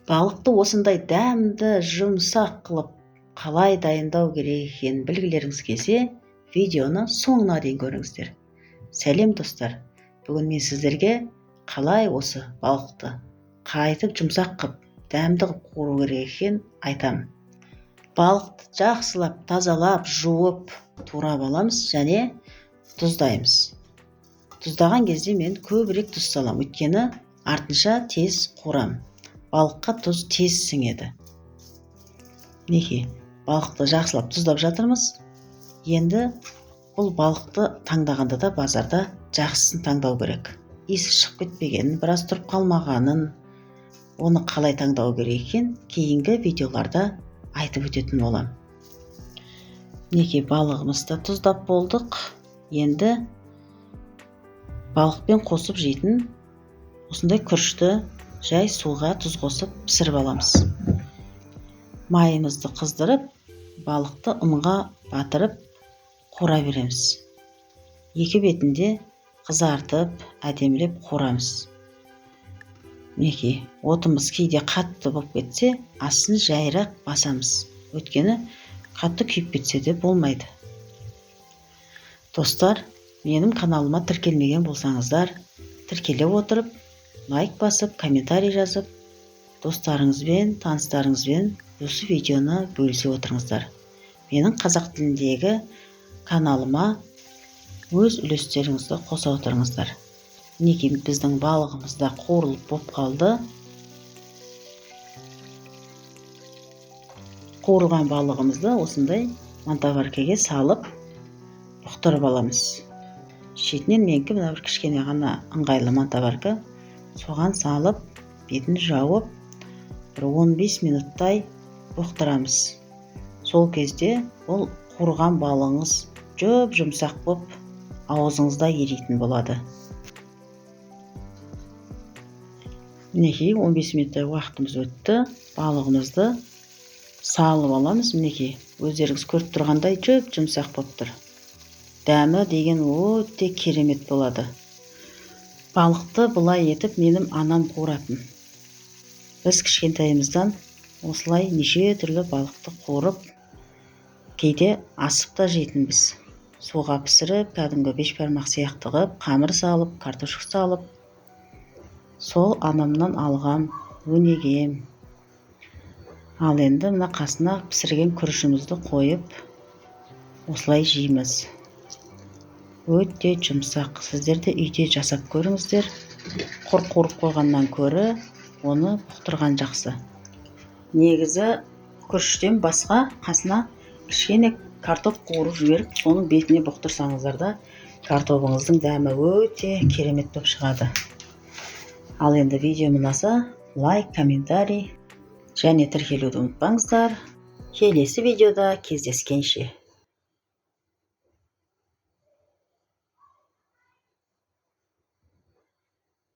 Балықты осындай дәмді, жұмсақ қылып қалай дайындау керек екенін білгілеріңіз келсе, видеоны соңына дейін көріңіздер. Сәлем достар. Бүгін мен сіздерге қалай осы балықты қайтып жұмсақ қылып, дәмді қылып қуыру керек екенін айтамын. Балықты жақсылап тазалап, жуып, турап аламыз және тұздаймыз. Тұздаған кезде мен көбірек тұз саламын, өйткені артынша тез қуырамын. Балыққа тұз тез сіңеді. Мінекей, балықты жақсылап тұздап жатырмыз. Енді бұл балықты таңдағанда да базарда жақсысын таңдау керек. Иісі шығып кетпегенін, біраз тұрып қалмағанын, оны қалай таңдау керек екен кейінгі видеоларда айтып өтетін боламын. Мінекей, балығымызды тұздап болдық. Енді балықпен қосып жейтін осындай күрішті жай суға тұз қосып пісіріп аламыз. Майымызды қыздырып, балықты ұнға батырып қуыра береміз. Екі бетінде қызартып, әдемілеп қуырамыз. Мінекей, отымыз кейде қатты болып кетсе, астын жайырақ басамыз. Өйткені қатты күйіп кетсе де болмайды. Достар, менің каналыма тіркелмеген болсаңыздар, тіркеле отырып, лайк басып, комментарий жазып, достарыңызбен, таныстарыңызбен осы видеоны бөлісе отырыңыздар. Менің қазақ тіліндегі каналыма өз үлестеріңізді қоса отырыңыздар. Мінекей, біздің балығымыз да қуырылып болып қалды. Қуырылған балығымызды осындай мантоваркаге салып бұқтырып аламыз. Шетінен менікі мына бір кішкене ғана ыңғайлы мантоварка, соған салып, бетін жауып, бір 15 минуттай бұқтырамыз. Сол кезде ол қуырған балығыңыз жұп-жұмсақ боп, аузыңызда еритін болады. Мінекей, 15 минуттай уақытымыз өтті. Балығымызды салып аламыз. Мінекей, өздеріңіз көріп тұрғандай жұп-жұмсақ болып тұр. Дәмі деген өте керемет болады. Балықты бұлай етіп менің анам қуыратын. Біз кішкентайымыздан осылай неше түрлі балықты қуырып, кейде асып та жейтінбіз. Суға пісіріп, кәдімгі бешбармақ сияқты қылып, қамыр салып, картошка салып, сол анамнан алғам өнегем. Ал енді мына қасына пісірген күрішімізді қойып, осылай жейміз. Өте жұмсақ. Сіздер де үйде жасап көріңіздер. Құр қуырып қойғаннан көрі оны бұқтырған жақсы. Негізі күріштен басқа қасына кішкене картоп қуырып жіберіп, соның бетіне бұқтырсаңыздар да картобыңыздың дәмі өте керемет болып шығады. Ал енді видеом ұнаса, лайк, комментарий және тіркелуді ұмытпаңыздар. Келесі видеода кездескенше.